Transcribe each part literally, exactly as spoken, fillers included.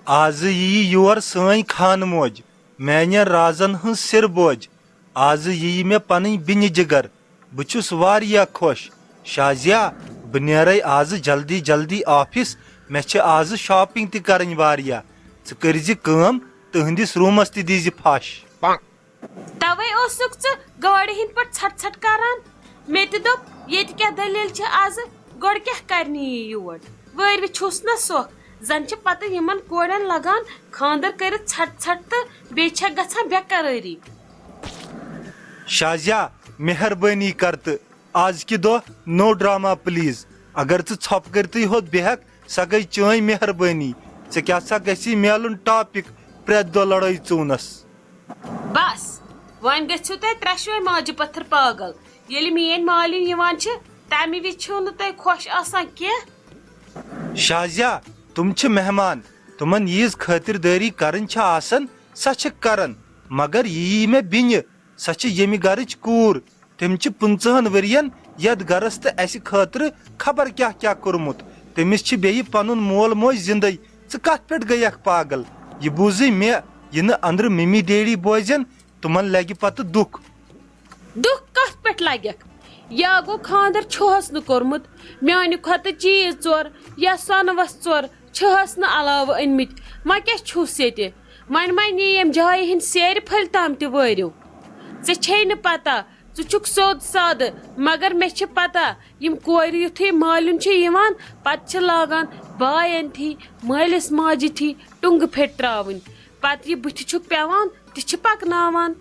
آزٕ ییہِ یور سٲنۍ خانہٕ موج، میانٮ۪ن رازن ہٕنٛز سِر بوج۔ آزٕ ییہِ مےٚ پنٕنۍ بیٚنہِ جِگر۔ بہٕ چھُس واریاہ خۄش۔ شازیا، بہٕ نیرے آزٕ جلدی جلدی آفس۔ مےٚ چھِ آزٕ شاپنگ تہِ کرٕنۍ واریاہ۔ ژٕ کٔرزِ کٲم، تٕہنٛدِس روٗمس تہِ دیٖزِ پھش۔ توے اوسُکھ ژٕ گاڑِ ہٕنٛدۍ پٲٹھۍ ژھٹ ژھٹ کران۔ مےٚ تہِ دوٚپ، ییٚتہِ کیٛاہ دٔلیٖل چھِ آزٕ؟ گۄڈٕ کیٛاہ کرنہِ یی یور؟ وٲرۍ وٕچھُس نہ سۄکھ، زن چھِ پتہٕ یِمن کورٮ۪ن لگان خانٛدر کٔرِتھ ژھٹ ژھٹ تہٕ بیٚیہِ چھےٚ گژھان بے قرٲری۔ شازیا، مہربٲنی کر تہٕ آز کہِ دۄہ no drama please۔ اگر ژٕ ژھۄپہٕ کٔرتھٕے ہوت بیہکھ، سۄ گٔے چٲنۍ مہربٲنی۔ ژےٚ کیٛاہ سا گژھی میلُن ٹاپک پرٛٮ۪تھ دۄہ لڑٲے ژوٗنس؟ بس، وۄنۍ گٔژھِو تُہۍ ترٛٮ۪شوے ماجہِ پتھر پاگل۔ ییٚلہِ میٲنۍ مالِنۍ یِوان چھِ، تمہِ وِزِ چھِو نہٕ تُہۍ خۄش آسان کینٛہہ۔ شازیا، تِم چھِ مہمان، تِمن ییٖژ خٲطردٲری کرٕنۍ چھِ آسان، سۄ چھِ کران، مگر یہِ یی مےٚ بیٚنہِ، سۄ چھِ ییٚمہِ گرٕچ کوٗر۔ تٔمۍ چھِ پٕنٛژٕہن ؤرین یتھ گرس تہٕ اسہِ خٲطرٕ خبر کیٛاہ کیٛاہ کوٚرمُت۔ تٔمِس چھِ بیٚیہِ پنُن مول موج زندے۔ ژٕ کتھ پٮ۪ٹھ گٔیکھ پاگل؟ یہِ بوٗزٕے مےٚ، یہِ نہٕ أنٛدرٕ ممی ڈیڈی بوزن، تِمن لگہِ پتہٕ دُکھ۔ دُکھ کتھ پٮ۪ٹھ لگٮ۪کھ؟ یا گوٚو خانٛدر چھُہس نہٕ کوٚرمُت، میانہِ کھۄتہٕ چیٖز ژور یا سۄنہٕ وس ژور چھِہس نہٕ علاوٕ أنۍ مٕتۍ۔ وۄنۍ کیٛاہ چھُس ییٚتہِ؟ وۄنۍ ما نِیہِ ییٚمہِ جایہِ ہٕنٛدۍ سیرِ پھٔلۍ تام تہِ وٲرِو؟ ژےٚ چھے نہٕ پتہ، ژٕ چھُکھ سیوٚد سادٕ، مگر مےٚ چھِ پتہ، یِم کورِ یُتھُے مٲلِن چھِ یِوان، پتہٕ چھِ لاگان باین تھی، مٲلِس ماجہِ تھی ٹُنٛگہٕ پھیٚٹۍ ترٛاوٕنۍ۔ پتہٕ یہِ بٕتھِ چھُکھ پٮ۪وان، تہِ چھِ پکناوان۔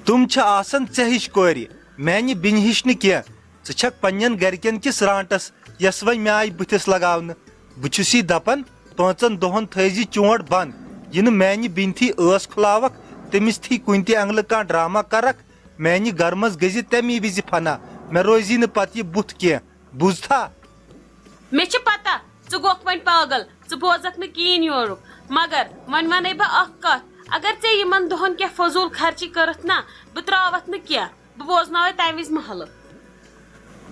تِم چھِ آسان ژےٚ ہِش کورِ، میانہِ بیٚنہِ ہِش نہٕ کینٛہہ۔ ژٕ چھکھ پننٮ۪ن گرِکٮ۪ن کِس رانٹس، یۄس وۄنۍ مےٚ آیہِ بٕتھِس لگاونہٕ۔ بہٕ چھُس یی دپان، پانٛژن دۄہن تھٲیزِ چونٛٹھ بنٛد۔ یہِ نہٕ میانہِ بیٚنہِ تھی ٲس کھُلاوکھ، تٔمِس تھی کُنہِ تہِ اینگلہٕ کانٛہہ ڈرامہ کرکھ، میانہِ گرٕ منٛز گٔژھزِ تمی وِزِ فنا۔ مےٚ روزی نہٕ پتہٕ یہِ بُتھ کینٛہہ، بوٗزتھا؟ مےٚ چھِ پتہ، ژٕ گوکھ وۄنۍ پاگل، ژٕ بوزکھ نہٕ کِہیٖنۍ یورُک۔ مگر وۄنۍ ونے بہٕ اکھ کتھ، اگر ژےٚ یِمن دۄہن کینٛہہ فضوٗل خرچی کٔرٕتھ نا، بہٕ ترٛاوتھ نہٕ کینٛہہ، بہٕ بوزناوے تمہِ وِزِ محلہٕ۔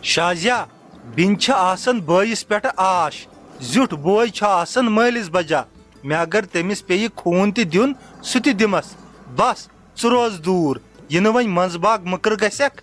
شازیا، بیٚنہِ چھِ آسان بٲیِس پٮ۪ٹھ آش، زیُٹھ بوے چھُ آسان مٲلِس بجا۔ مےٚ اگر تٔمِس پیٚیہِ خوٗن تہِ دیُن، سُہ تہِ دِمس۔ بس، ژٕ روز دوٗر، یہِ نہٕ وۄنۍ منٛزباگ مٔکٕر گژھٮ۪کھ۔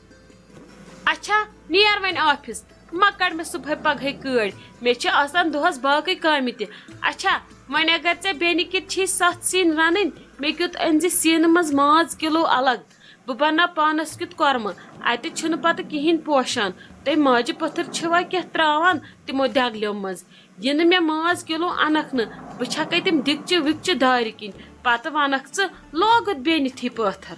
اچھا، نیر وۄنۍ آفس، مہ کڑ مےٚ صبحٲے پگہٲے کٲڑۍ، مےٚ چھِ آسان دۄہس باقٕے کامہِ تہِ۔ اچھا، وۄنۍ اگر ژےٚ بیٚنہِ کِتھ چھی ستھ سِنۍ رنٕنۍ، مےٚ کیُتھ أنزِ سیٖنہٕ منٛز ماز کِلو الگ۔ بہٕ بناو پانس کیُتھ کۄرمہٕ، اتہِ چھُنہٕ پتہٕ کِہیٖنۍ پوشان۔ تُہۍ ماجہِ پٔتھٕر چھِوا کینٛہہ تراوان تِمو دٮ۪گلیو منٛز؟ یہِ نہٕ مےٚ ماز کِلو انکھ نہٕ، بہٕ چھکے تِم دِکچہِ وِکچہِ دارِ کِنۍ۔ پتہٕ ونکھ ژٕ لوگُت بیٚنہِ تھی پٲتھر۔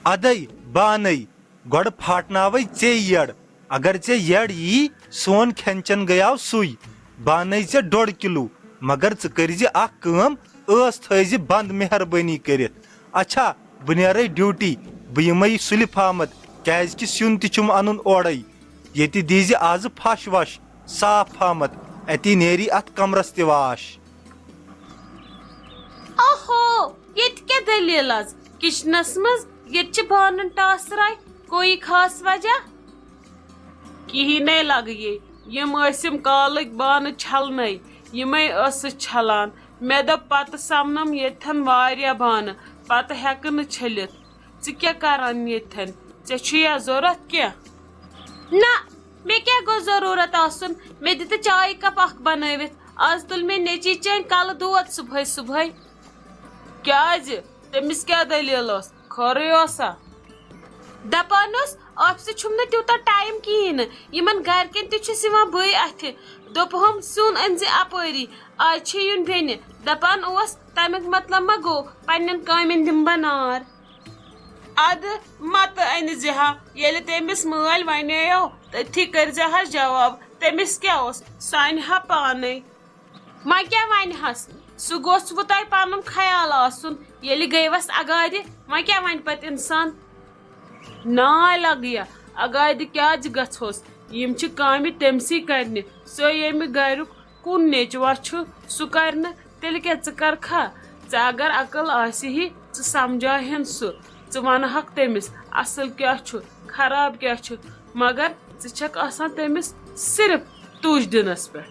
ادے بانٕے، گۄڈٕ پھاٹناوے ژے یٔڑ۔ اگر ژےٚ یٔڑ یی، سون کھٮ۪ن چٮ۪ن گٔیاو سُے۔ بانَے ژےٚ ڈۄڈ کِلوٗ، مگر ژٕ کٔرۍ زِ اکھ کٲم، ٲس تھٲے زِ بنٛد مہربٲنی کٔرِتھ۔ اچھا، بہٕ نیرے ڈیوٹی، بہٕ یِمے سُلہِ پھامتھ، کیازِ کہِ سیُن تہِ چھُم اَنُن اورَے۔ ییٚتہِ دیٖزِ آزٕ پھش وش، صاف پھامتھ، اَتی نیری اَتھ کمرس تہِ واش۔ اوہو، ییٚتہِ کیٛاہ دٔلیٖل از؟ کچنس منٛز ییٚتہِ چھِ بانن ٹاسراے، کوئی خاص وجہ؟ کِہیٖنے لگہٕ یے، یِم ٲسِم کالٕکۍ بانہٕ چھلنَے، یِمے ٲسٕس چھلان۔ مےٚ دوٚپ پتہٕ سمنم ییٚتھٮ۪ن واریاہ بانہٕ، پتہٕ ہٮ۪کہٕ نہٕ چھٔلِتھ۔ ژٕ کیٛاہ کران ییٚتھٮ۪ن؟ ژےٚ چھُیا ضوٚرتھ کینٛہہ؟ نہ، مےٚ کیٛاہ گوٚژھ ضروٗرت آسُن؟ مےٚ دِ تہٕ چایہِ کپ اکھ بنٲوِتھ۔ از تُل مےٚ نیٚچی چٲنۍ کلہٕ دود صبحٲے صبحٲے۔ کیٛازِ؟ تٔمِس کیٛاہ دٔلیٖل ٲس؟ خٲرٕے اوسا؟ دپان اوس، آفسہٕ چھُم نہٕ تیوٗتاہ ٹایم کِہیٖنۍ نہٕ۔ یِمن گرِکٮ۪ن تہِ چھُس یِوان بٕے اَتھِ۔ دوٚپہوم، سیُن أنۍ زِ اَپٲری، آز چھِ یُن بیٚنہِ۔ دپان اوس، تَمیُک مطلب ما گوٚو، پننٮ۪ن کامٮ۪ن دِمہٕ بہٕ نار؟ ادٕ متہٕ أنۍ زِ ہا، ییٚلہِ تٔمِس مٲلۍ ونیو، تٔتھی کٔرۍ زِ ہا جواب۔ تٔمِس کیٛاہ اوس، سُہ انہِ ہا پانے۔ وۄنۍ کیٛاہ ونہِ ہس؟ سُہ گوٚژھ وٕ تۄہہِ پنُن خیال آسُن۔ ییٚلہِ گٔیوس اگادِ، وۄنۍ کیٛاہ ونہِ پتہٕ انسان؟ ناے لگیا، اگادِ کیٛازِ گژھوس؟ یِم چھِ کامہِ تٔمسٕے کرنہِ۔ سُہ ییٚمہِ گریُک کُن نیچوا چھُ، سُہ کرِ نہٕ، تیٚلہِ کیٛاہ ژٕ کرکھا؟ ژےٚ اگر عقل آسہِ ہی، ژٕ سمجھاوہن سُہ۔ ژٕ ونہٕ ہکھ تٔمِس اصل کیٛاہ چھُ، خراب کیٛاہ چھُ، مگر ژٕ چھکھ آسان تٔمِس صرف تُج دِنس پٮ۪ٹھ۔